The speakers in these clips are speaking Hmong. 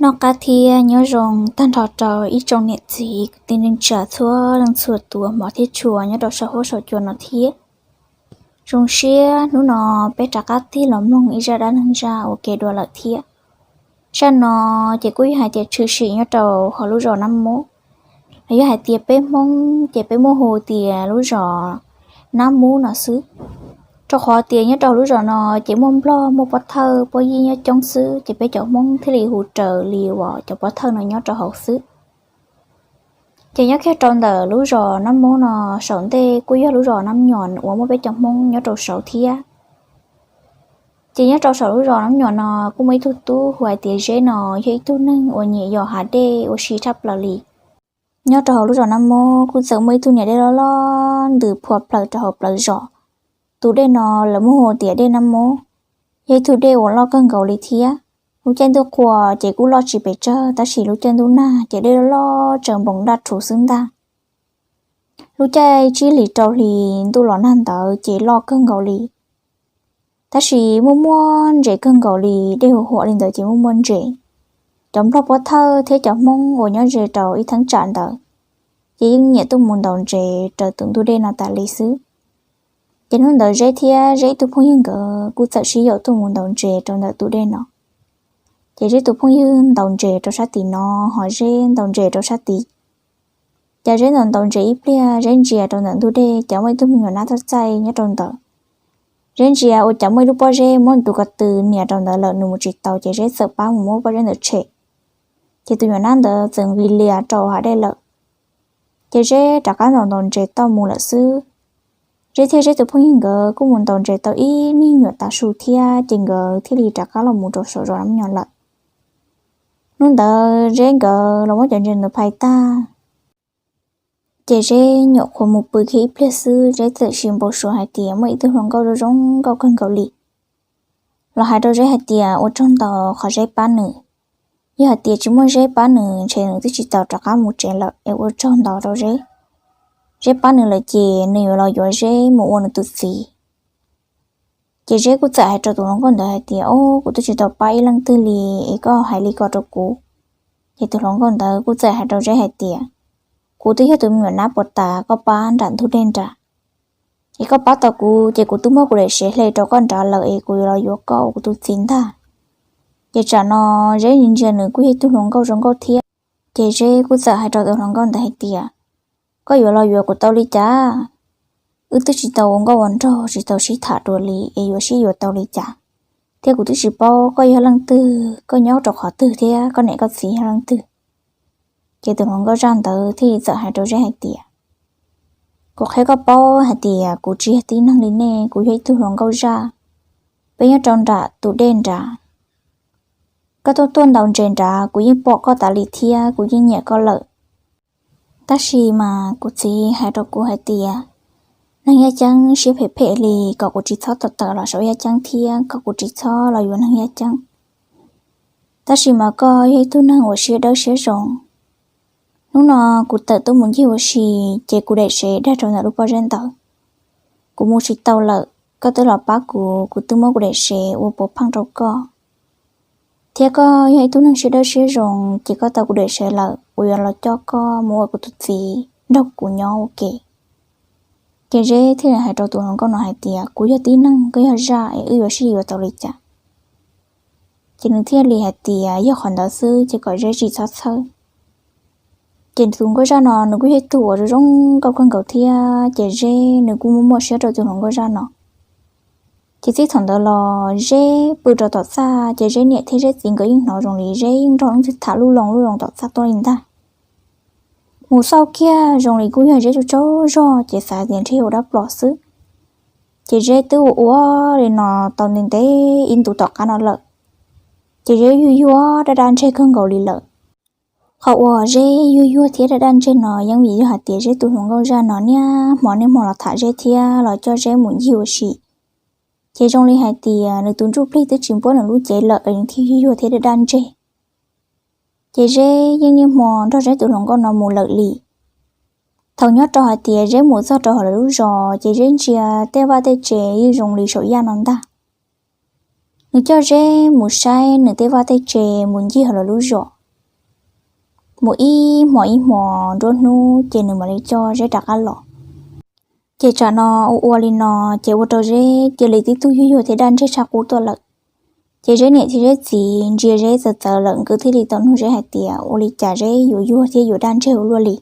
Noj qab thiab nyob zoo tag nrho rau ib tsoom niam txiv kwv tij neej tsa txhua leej txhua tus hmov thiab tshua nyob rau saum huab saum cua no thiab. Zoo siab hnub no peb rov qab tig los mloog ib zaj dab neeg zaj ua ke dua lawm thiab. Zaj no ces kuj yog hais tias tshwm sim nyob rau hauv lub zos Nab Mub, los yog hais tias peb Hmoob ces peb muab hu tias lub zos Nab Mub no xwb. Rau qhov tias nyob rau lub zos no ces muaj Nplog muaj Pob Thawj Pob Yib nyob coob xwb, ces peb cov Hmoob thiaj li hu raws li uas cov Pob Thawj no nyob rau hauv xwb. Ces nyob kiag rau ntawm lub zos Nab Mub no saum ntej kuj yog lub zos Nab Nyom uas muaj peb cov Hmoob nyob rau saud thiab. Ces nyob rau saum lub zos Nab Nyom no kuj muaj ib tug tub hu hais tias Zeb no yog ib tug neeg uas nyiam yos hav dej ua si tshaj plaws li. Nyob rau hauv lub zos Nab Mub kuj txawm muaj ib tug niam dej loj loj ntws phua plaws rau hauv plawv zos. Tus dej no lawv muab hu tias dej Nab Mub, yog ib tug dej uas loj kawg nkaus li thiab. Lub caij ntuj qhua ces kuj loj tsis pes tsawg, tab sis lub caij ntuj nag ces dej loj loj tsaws npoos daj rhuv xwb ntag. Lub caij tsib hlis rau hlis ntuj los nag ntawd ces loj kawg nkaus li. Tab sis muaj muaj ntses kawg nkaus li, dej huam huam li ntawd ces muaj muaj ntses. Cov Nplog Pob Thawj thiab cov Hmoob uas nyob ze rau ib theeb tsam ntawd ces yeej nyiam tuaj mus ntaus ntses raws tus ntug dej no tas li xwb. Ces hnub ntawd Zeb thiab Zeb ib tug phooj ywg nkawd kuj txawm sib yaum tuaj mus ntaus ntses rau ntawm tus dej no. Ces Zeb tus phooj ywg ntaus ntses rau sab tid no, ho Zeb ntaus ntses rau sab tid. Ces Zeb ntaus ntaus ntses ib pliag, Zeb ntsia rau ntawm ntug dej cas muaj ib tug me nyuam nab txaij txaij nyob rau ntawd. Zeb ntsia ua cas muaj ib lub pob zeb muab tus ko tw nias rau ntawd lawm, nws mus tsis tau, ces Zeb txawm pab mus muab pob zeb ntawd tshem. Ces tus nyuam nab ntawd txawm nqis lias rau hav dej lawm. Ces Zeb rov qab ntaus ntaus ntses tau mus lawm xwb. Zeb thiab Zeb tus phooj ywg nkawd kuj mus ntaus ntses tau ib me nyuam tav su thiab, ces nkawd thiaj li rov qab los mus rau saum zos Nab Nyom lawm. Hnub ntawd Zeb nkawd los muab cov ntses ntawd phais tag, ces Zeb nyuam qhuav mus pw kiag ib pliag xwb, Zeb txawm sis npau suav hais tias muaj ib tug hluas nkauj zoo zoo nkauj kawg nkaus li los hais rau Zeb hais tias ua tsaug ntau qhov Zeb pab nws. Yog hais tias tsis muaj Zeb pab nws ntshe nws twb tsis tau rov qab mus tsev lawm, es ua tsaug ntau rau Zeb. Zeb pab nws lawm ces nws yuav los yuav Zeb mus ua nws tus txiv. Ces Zeb kuj txawm hais rau tus hluas nkauj ntawd hais tias, Au, kuv twb tsis tau pab ib leej twg li, es koj hais li ko rau kuv. Ces tus hluas nkauj ntawd kuj txawm hais rau Zeb hais tias, Kuv twb yog tus me nyuam nab puas tas koj pab nram ntug dej nrad, es koj pab tau kuv ces kuv twb muab kuv daim sev hle rau koj nrad lawm, es kuv yuav los yuav koj ua kuv tus txiv ntag. Ces tsam no Zeb ntsia nws kuj yog ib tug hluas nkauj zoo nkauj thiab. Ces Zeb kuj txawm hais rau tus hluas nkauj ntawd hais tias, Koj yuav los yuav kuv tau li cas? Wb twb tsis tau ua nkauj ua nraug, tsis tau sib tham dua li, es yuav sib yuav tau li cas? Thiab kuv twb tsis paub koj yog leej twg, koj nyob rau qhov twg thiab koj niam koj txiv yog leej twg? Ces tus hluas nkauj zaj ntawd thiaj li txawm hais rau Zeb hais tias, Kuv qhia koj paub hais tias kuv tsis yog tib neeg li nej, kuv yog ib tug hluas nkauj zaj, peb nyob rau nram tus dej nrad. Koj tuaj tuaj ntaus ntses nrad kuv yeej pom koj tas li thiab kuv yeej nyiam koj lawm. Tab sis mas kuv txiv hais rau kuv hais tias neeg yaj ceeb siab phem phem li, kom kuv tsis txhob tawm tawm los saum yaj ceeb thiab kom kuv tsis txhob los yuav neeg yaj ceeb. Tab sis mas koj yog ib tug neeg uas siab dawb siab zoo. Hnub no kuv tawm tuaj mus ncig ua si, ces kuv daim sev dag rau ntawm lub pob zeb ntawd. Kuv mus tsis tau lawm, koj twb los pab kuv, kuv twb muab kuv daim sev ua puav pheej rau koj. Thiab koj yog ib tug neeg siab dawb siab zoo, ces koj tau kuv daim sev lawm, kuv yuav los coj koj mus ua kuv tus txiv nrog kuv nyob ua ke. Ces Zeb thiaj li hais rau tus hluas nkauj no hais tias, Kuv yog tib neeg, koj yog zaj, es wb yuav sib yuav tau li cas? Ces nws thiaj li hais tias yog qhov ntawd xwb ces kom Zeb tsis txhob txhawj. Ces tus nkauj zaj no nws kuj yog ib tug uas zoo zoo nkauj kawg nkaus thiab, ces Zeb nws kuj muaj muaj siab rau tus hluas nkauj zaj no. Ces txij thaum ntawd los Zeb pw rau tom txaj, ces Zeb niam thiab Zeb txiv nkawd yeej hnov zoo li Zeb yeej nrog leej twg tham lub loo lub loo tom txaj tuaj li ntag. Mus xauj kiag zoo li kuj yog Zeb tsaug tsaug zog, ces xav tias ntshe yog ua dab plos xwb. Ces Zeb twb ua ua li no tau ntev ntev ib ntus tom qab no lawm, ces Zeb yuag yuag daj daj ntseg kawg nkaus li lawm. Qhov uas Zeb yuag yuag thiab daj daj ntseg no yeej vim yog hais tias Zeb tus hluas nkauj zaj no niaj hmo niaj hmo los tham Zeb thiab los coj Zeb mus ncig ua si. Ces zoo li hais tias nws tus ntsuj plig twb tsis npuab nws lub cev lawm es nws thiaj yuag yuag thiab daj daj ntseg. Ces Zeb yeej niaj hmo nrog Zeb tus hluas nkauj no mus lawm li. Thaum nyob rau hais tias Zeb mus txog rau hauv lawv lub zos, ces Zeb ntsia tej vaj tej tsev yeej zoo li saum yaj no ntag. Nws coj Zeb mus saib nws tej vaj tej tse, mus ncig hauv lawv lub zos, mus ib hmos ib hmos nruab hnub ces nws mam li coj Zeb rov qab los. Ces tsam no ua ua li no, ces ua rau Zeb cia li tib tug yuag yuag thiab daj ntseg tshaj qub tuaj lawm. Ces Zeb niam thiab Zeb txiv ntsia Zeb txawv txawv lawm, nkawd thiaj li tau nug Zeb hais tias ua li cas Zeb yuav yuag thiab yuav daj ntseg ua luaj li.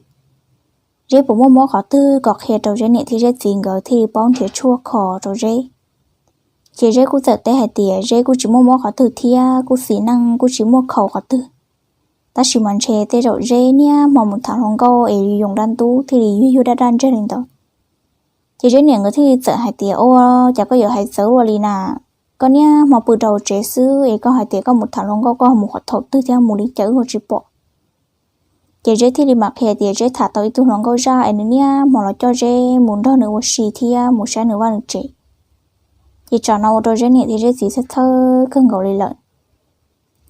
Zeb puas muaj mob qhov twg kom qhia rau Zeb niam thiab Zeb txiv nkawd thiaj li paub nrhiav tshuaj kho rau Zeb. Ces Zeb kuj txawm teb hais tias Zeb kuj tsis muaj mob qhov twg thiab kuj xis neej kuj tsis muaj khaus qhov twg, tab sis mas ntshe tej zaum Zeb niaj hmo mus tham hluas nkauj es yoos daj ntub thiaj li yuag yuag daj daj ntseg li ntawd. Ces Zeb niam nkawd thiaj li txawm hais tias ua cas koj yuav hais txawv ua li na, koj niaj hmo pw rau tsev xwb es koj hais tias koj mus tham hluas nkauj, koj mus qhov thaum twg thiab mus li cas wb ho tsis pom. Ces Zeb thiaj li mam qhia tias Zeb tham tau ib tug hluas nkauj zaj es nws niaj hmo los coj Zeb mus nrog nws ua si thiab mus saib nws vaj nws tsev. Ces tsam no ua rau Zeb niam thiab Zeb txiv txhawj txhawj kawg nkaus li lawm.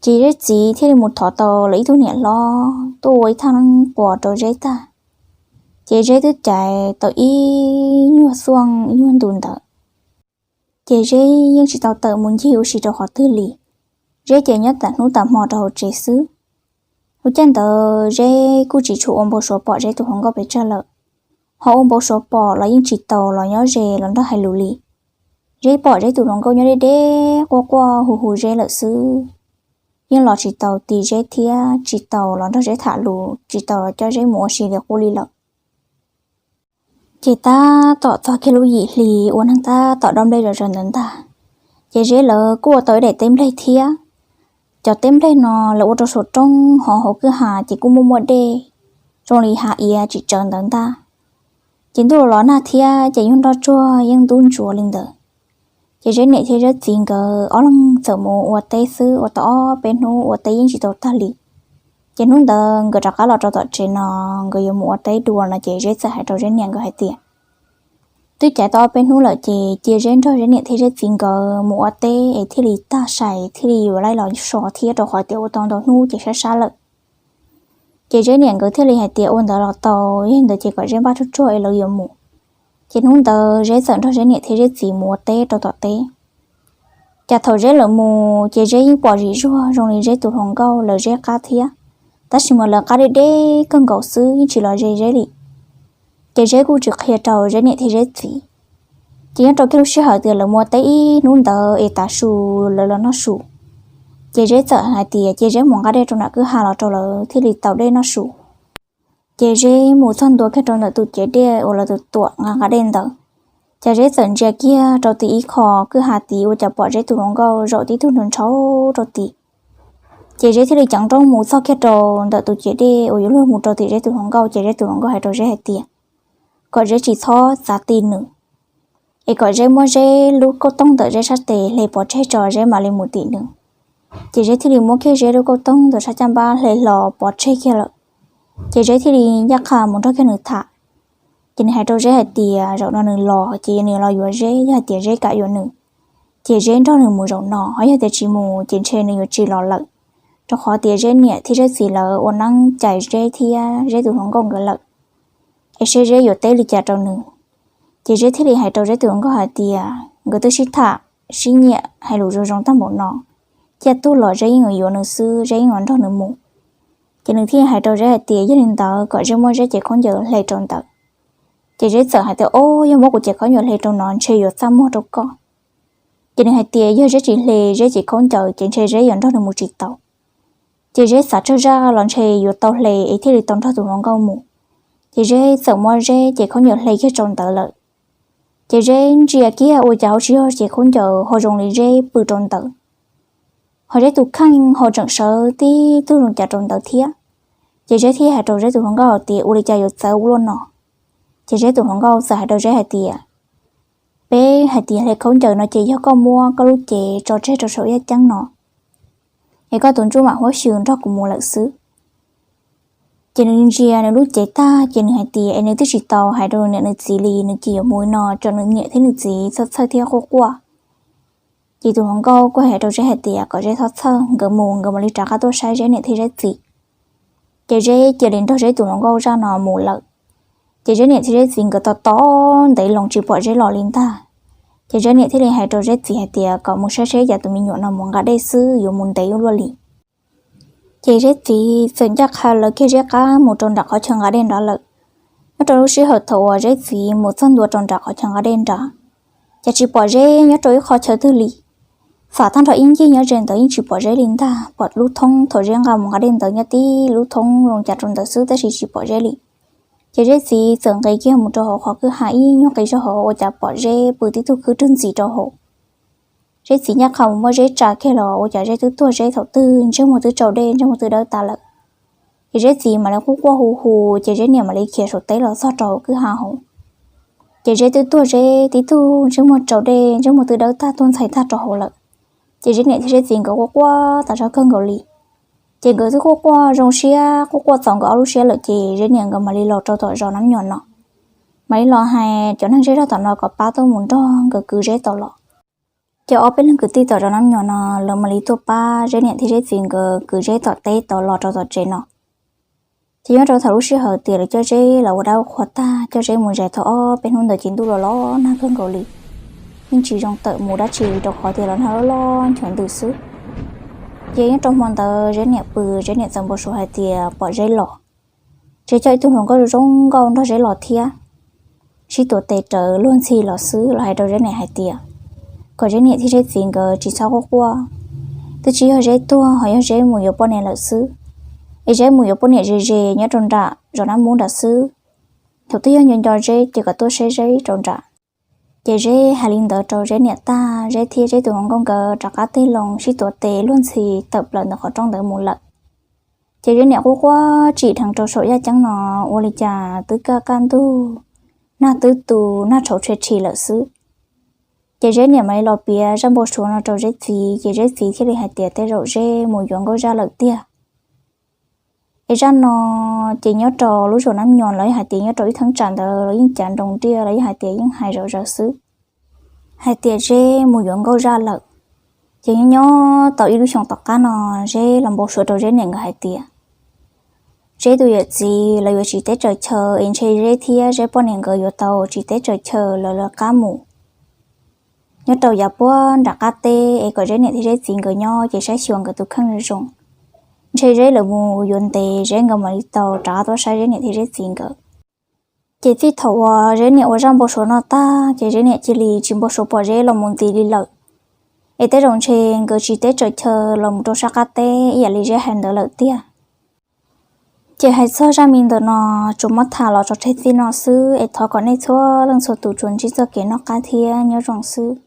Ces Zeb txiv thiaj li mus thov tau lawv ib tug niam hlob tuaj ua ib thaj neeb quas rau Zeb tag. Ces Zeb twb caiv tau ib nyuag xuaj ib nyuag ntu ntawd, ces Zeb yeej tsis tau tawm mus ncig ua si rau qhov twg li. Zeb ces nyob tas hnub tas hmo rau hauv tsev xwb. Lub caij ntawd Zeb kuj tsis tshua ua npau suav pom Zeb tus hluas nkauj pes tsawg lawm, ho ua npau suav pom los yeej tsis tau los nyob ze los nrog hais lus li. Zeb pom Zeb tus hluas nkauj nyob deb deb quaj quaj hu hu Zeb lawm xwb, yeej los tsis tau ti Zeb thiab tsis tau los nrog Zeb tham lus, tsis tau los coj Zeb mus ua si li qub li lawm. Ces tab tom txog kiag lub yim hli ua neeg tab tom dob nplej zom zaws ntawd ntag, ces Zeb lawv kuj ua tau ib daim teb nplej thiab. Cov teb nplej no lawv ua rau saum roob ho hauv kwj ha ces kuj muaj muaj dej, zoo li hav iav tsis tsawv ntawd ntag. Ces ntuj los los nag thiab ces nyuag nroj tsuag yeej ntub ntsuav li ntawd. Ces Zeb niam thiab Zeb txiv nkawd ob leeg txawm mus ua teb xwb, ua tau ob peb hnub ua teb yeej tsis tau tag li. Ces hnub ntawd nkawd rov qab los rau tom tsev no, nkawd yuav mus ua teb dua no ces Zeb txawm hais rau Zeb niam nkawd hais tias, twb caiv tau ob peb hnub lawm ces cia Zeb nrog Zeb niam thiab Zeb txiv nkawd mus ua teb es thiaj li tag sai thiaj li yuav laij los so thiab, rau qhov tias ua tau ntau hnub ces sab sab lawm. Ces Zeb niam nkawd thiaj li hais tias ua ntawd los tau, yog li ntawd ces kom Zeb npaj tsuag tsuag es lawv yuav mus. Ces hnub ntawd Zeb txawm nrog Zeb niam thiab Zeb txiv mus ua teb rau tom teb. Cas thaum Zeb lawv mus ces Zeb yeej pom zim zuag zoo li Zeb tus hluas nkauj lawv Zeb qab thiab, tab sis mas lawv qab deb deb kawg nkaus xwb yeej tsis los ze Zeb li. Ces Zeb kuj tsis qhia rau Zeb niam thiab Zeb txiv. Ces nyob rau kiag lub sij hawm tias lawv mus ua teb ib hnub ntawd es tav su lawv los noj su, ces Zeb txawm hais tias cia Zeb mus nqa dej rau nram kwj ha los rau lawv thiaj li tau dej noj su. Ces Zeb mus txog ntua kiag rau ntawm tus cev dej uas lawv tus tuam nqa nqa dej ntawd, ces Zeb txawm ntsia kiag rau tim ib qho kwj ha tid ua cas pom Zeb tus hluas nkauj zaum tib tug nrho nrho rau tid. Ces Zeb thiaj li ceev nrooj mus txog kiag rau ntawm tus cev dej uas yuav luag mus rau tim Zeb tus hluas nkauj, ces Zeb tus hluas nkauj hais rau Zeb hais tias kom Zeb tsis txhob txav ti nws, es kom Zeb muab Zeb lub kauj tooj ntawm Zeb sab tes hle pov tseg tso Zeb mam li mus tim nws. Ces Zeb thiaj li muab kiag Zeb lub kauj tooj ntawm sab caj npab hle hlo pov tseg kiag lawm. Ces Zeb thiaj li ncaj qha mus nrog kiag nws tham. Ces nws hais rau Zeb hais tias zaum no nws los ces nws los yuav Zeb, yog hais tias Zeb kam yuav nws, ces Zeb nrog nws mus zaum no, ho yog tias tsis mus ces ntshe nws yuav tsis los lawm, rau qhov tias Zeb niam thiab Zeb txiv lawv ua neeb cais Zeb thiab Zeb tus hluas nkauj nkawd lawm, es seb Zeb yuav teb li cas rau nws. Ces Zeb thiaj li hais rau Zeb tus hluas nkauj hais tias nkawd twb sib tham sib nyiam hais lus zoo zoo tag npaum no, ciaj tuag los Zeb yeej yuav yuav nws xwb, Zeb yeej yuav nrog nws mus. Ces nws thiaj hais rau Zeb hais tias yog li ntawd kom Zeb muab Zeb cev khaub ncaws hle rau ntawd. Ces Zeb txawm hais tias o, yog muab kuv cev khaub ncaws hle rau no ntshe yuav txaj muag rau koj. Ces nws hais tias yog Zeb tsis hle Zeb cev khaub ncaws ces ntshe Zeb yuav nrog nws mus tsis tau. Ces Zeb xav tsawg zaj los ntshe yuav tau hle es thiaj li tau nrog tus hluas nkauj mus. Ces Zeb txawm muab Zeb cev khaub ncaws hle kiag rau ntawd lawm. Ces Zeb ntsia kiag ua cas ho tsis yog cev khaub ncaws, ho zoo li Zeb pw rau ntawd, ho Zeb tus kheej ho tseem sawv tib tug zoo cas rau ntawd thiab. Ces Zeb thiaj hais rau Zeb tus hluas nkauj hais tias ua li cas yuav txawv ua luaj no. Ces Zeb tus hluas nkauj txawm hais rau Zeb hais tias peb hais tias hle khaub ncaws no ces yog koj muab koj lub cev tso tseg rau saum yaj ceeb no, es koj tus ntsuj mam huab xyw nrog kuv mus lawm xwb. Ces nws ntsia nws lub cev tag ces nws hais tias es nws twb tsis tau hais rau niam nws txiv li, nws cia yuav mus no tsam nws niam thiab nws txiv txhawj txhawj thiab quaj quaj. Ces tus hluas nkauj kuj hais rau Zeb hais tias kom Zeb txhob txhawj, nkawd mus nkawd mam li rov qab tuaj saib Zeb niam thiab Zeb txiv. Ces Zeb cia li nrog Zeb tus hluas nkauj zaj no mus lawm. Ces Zeb niam thiab Zeb txiv nkawd tos tos ntev loo tsis pom Zeb los li ntag. Ces Zeb niam thiaj li hais rau Zeb txiv hais tias kom mus saib seb cas tus me nyuam no mus nqa dej xwb yuav mus ntev ua luaj li. Ces Zeb txiv txawm ncaj qha lawv kiag Zeb qab mus rau nram qhov chaw nqa dej nrad lawm. Nyob rau lub sij hawm thaum uas Zeb txiv mus txog ntua rau nram qhov chaw nqa dej nrad, ces tsis pom Zeb nyob rau ib qho chaw twg li. Xam tag nrho ib ncig nyob ze ntawd yeej tsis pom Zeb li ntag, pom lub thoob thaum Zeb nqa mus nqa dej ntawd nyob tib lub thoob zoo cas rau ntawd xwb tab sis tsis pom Zeb li. Ces Zeb txiv txawm nqis kiag mus rau hauv qhov kwj ha ib nyuag qis zog hauv ua cas pom Zeb pw tib tug khwb rwg ntxim rau hauv. Zeb txiv ncaj qha mus muab Zeb tsa kiag los ua cas Zeb twb tuag Zeb thaum twg ntsej muag twb tsau dej ntsej muag twb dawb tas lawm. Ces Zeb txiv mam li quaj quaj hu hu ces Zeb niam mam li khiav saum teb los txog rau hauv kwj ha hauv. Ces Zeb twb tuag Zeb tib tug ntsej muag tsau dej ntsej muag twb dawb tag tuag ntxhais tag rau hauv lawm. Ces Zeb niam thiab Zeb txiv nkawd quaj quaj tas zog kawg nkaus li. Ces nkawd twb quaj quaj zoo siab quaj quaj txaus nkawd ob lub siab lawm ces Zeb niam nkawd mam li los rau tom zos Nab Nyuam no, mam li los hais cov neeg zej zog tom no kom pab tuaj mus nrog nkawd kwv Zeb tau los. Ces ob peb leeg kwv tij tom zos Nab Nyuam no lawv mam li tuaj pab Zeb niam thiab Zeb txiv nkawd kwv Zeb tom teb tau los rau tom tsev no. Ces nyob rau thaum lub sij hawm tias lawv coj Zeb los ua dab ua qhua tag coj Zeb mus zais tau ob peb hnub ntawd ces ntuj los los nag kawg nkaus li, yeej tsis zoo tawm mus dab tsi rau qhov tias los nag loj loj nchuav ntws xwb. Ces nyob rau hmo ntawd Zeb niam pw Zeb niam txawm npau suav hais tias pom Zeb los, Zeb coj ib tug hluas nkauj zoo nkauj nrog Zeb los thiab, sib tuav tes rawv luag ntxhi los xwb los hais rau Zeb niam hais tias kom Zeb niam thiab Zeb txiv nkawd tsis txhob quaj quaj, twb tsis yog Zeb tuag ho yog Zeb mus yuav poj niam lawm xwb. Es Zeb mus yuav poj niam ze ze nyob rau nram zos Nab Mub nram xwb. Thaum twg yog nco nco Zeb ces kom tuaj saib Zeb rau nram. Ces Zeb hais li ntawd rau Zeb niam tag Zeb thiab Zeb tus hluas nkauj nkawd rov qab tig loo sib tuav tes luag ntxhi tawm plaws ntawm qhov rooj ntawd mus lawm. Ces Zeb niam quaj quaj tsim dheev rau saum yaj ceeb no, ua li cas twb kaj kaj ntug, nag twb tu, nag tshauv tshia tshis lawm xwb. Ces Zeb niam mam li los piav zaj npau suav no rau Zeb txiv ces Zeb txiv thiaj li hais tias tej zaum Zeb mus yuav nkauj zaj lawm tiag. Es zaj no ces nyob rau lub zos Nab Nyuam los yog hais tias nyob rau ib theeb tsam ntawd los yeej cav nroo tiaj los yog hais tias yeej hais zom zaws xwb hais tias Zeb mus yuav nkauj zaj lawm. Ces nyob nyob tau ib lub xyoo tom qab no Zeb los npau suav rau Zeb niam nkawd hais tias Zeb tus yawm txiv lawv yuav tsiv teb tsaws chaw es ntshe Zeb thiab Zeb poj niam nkawd yuav tau tsiv teb tsaws chaw lawv lawv qab mus. Nyob rau yav puag nram qab teb es kom Zeb niam thiab Zeb txiv nkawd nyob ces saib xyuas nkawd tus kheej zoo. Ntshe Zeb lawv mus yuav ntev Zeb nkawd mam li tau rov qab tuaj saib Zeb niam thiab Zeb txiv nkawd. Ces txij thaum uas Zeb niam ua zaj npau suav no tag ces Zeb niam cia li tsis npau suav pom Zeb los mus ntxiv li lawm. Es tej zaum ntshe nkawd tsiv teb tsaws chaw los mus rau sab qab teb ib yam li Zeb hais ntawd lawm tiag. Ces hais txog zaj me ntawm no tsuas muab tham los tso tseg txij no xwb es thov kom nej txhua leej txhua tus tsuas ntsib txoj kev noj qab thiab nyob zoo xwb.